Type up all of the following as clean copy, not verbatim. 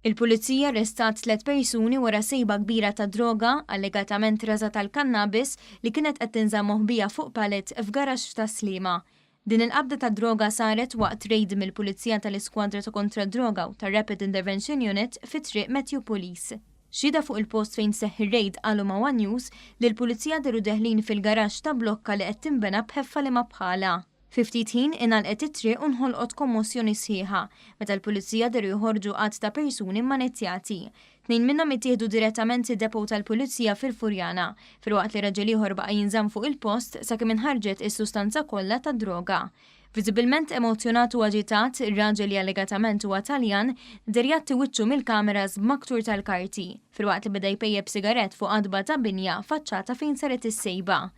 Il-Pulizija arrestat tliet persuni wara sejba kbira ta' droga, allegatament raża tal-kannabis, li kienet qed tinżamm moħbija fuq pallet f'garaxx f'Tas-Sliema. Din il-qabda ta' droga saret waqt rejd mill-Pulizija tal-Iskwadra ta' Kontra d-Droga u tar-Rapid Intervention Unit fi Triq Matthew Pulis. Xhieda fuq il-post fejn seħħ ir-rejd qalu ma' one News li l-Pulizija dehru deħlin fil-garaxx ta' blokka li qed tinbena b'ħeffa li ma bħalha. Fi ftit ħin ingħalqet it-triq u nħolqot kommossjoni sħiħa meta l-Pulizija dehru joħorġu għadd ta' persuni mmanettjati. Tnejn minnhom ittieħdu direttament id-depot tal-Pulizija fil-Furjana, filwaqt li raġel ieħor baqa' jinżamm fuq il-post sakemm inħarġet is-sustanza kollha tad-droga. Viżibilment emozzjonat u aġitat, ir-raġel li allegatament huwa Taljan deher jgħatti wiċċu mill-kameras b'maktur tal-karti, filwaqt li beda jpejjep sigarett fuq għatba ta' binja faċċata fejn saret is-sejba.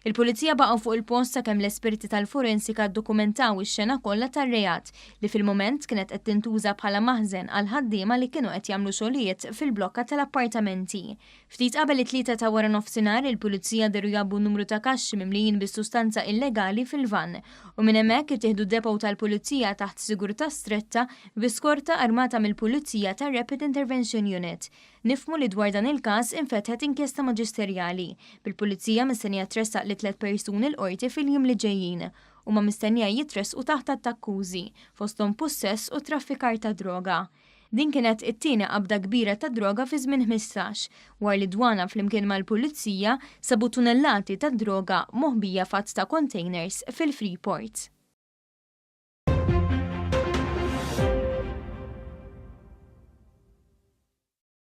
Il-Pulizija baqgħu fuq il-post sakemm l-esperti tal-forensika ddokumentaw ix-xena kollha tar-reat, li fil-mument kienet qed tintuża bħala maħżen għall-ħaddiema li kienu qed jagħmlu xogħlijiet fil-blokka tal-appartamenti. Ftit qabel it-tlieta ta' waranofsinhar, il-Pulizija dehru jgħabbu numru ta' kaxxi mimlijin bis-sustanza illegali fil-vann u minn hemmhekk ittieħdu d-depot tal-Pulizija taħt sigurtà stretta bi skorta armata mill-Pulizija tar-Rapid Intervention Unit. Nifhmu li dwar dan il-każ infetħet inkjesta maġisterjali, bil-Pulizija mistennija tressaq lit-tlett persuni l-Qorti fil-jiem li ġejjin. Huma mistennija jitressqu taħt għadd t'akkużi, fosthom pussess u traffikar ta' droga. Din kienet it-tieni qabda kbira ta' droga fi żmien 15, wara li d-Dwana flimkien mal-Pulizija sabu tunellati ta' droga moħbija f'għadd ta' containers fil-Freeport.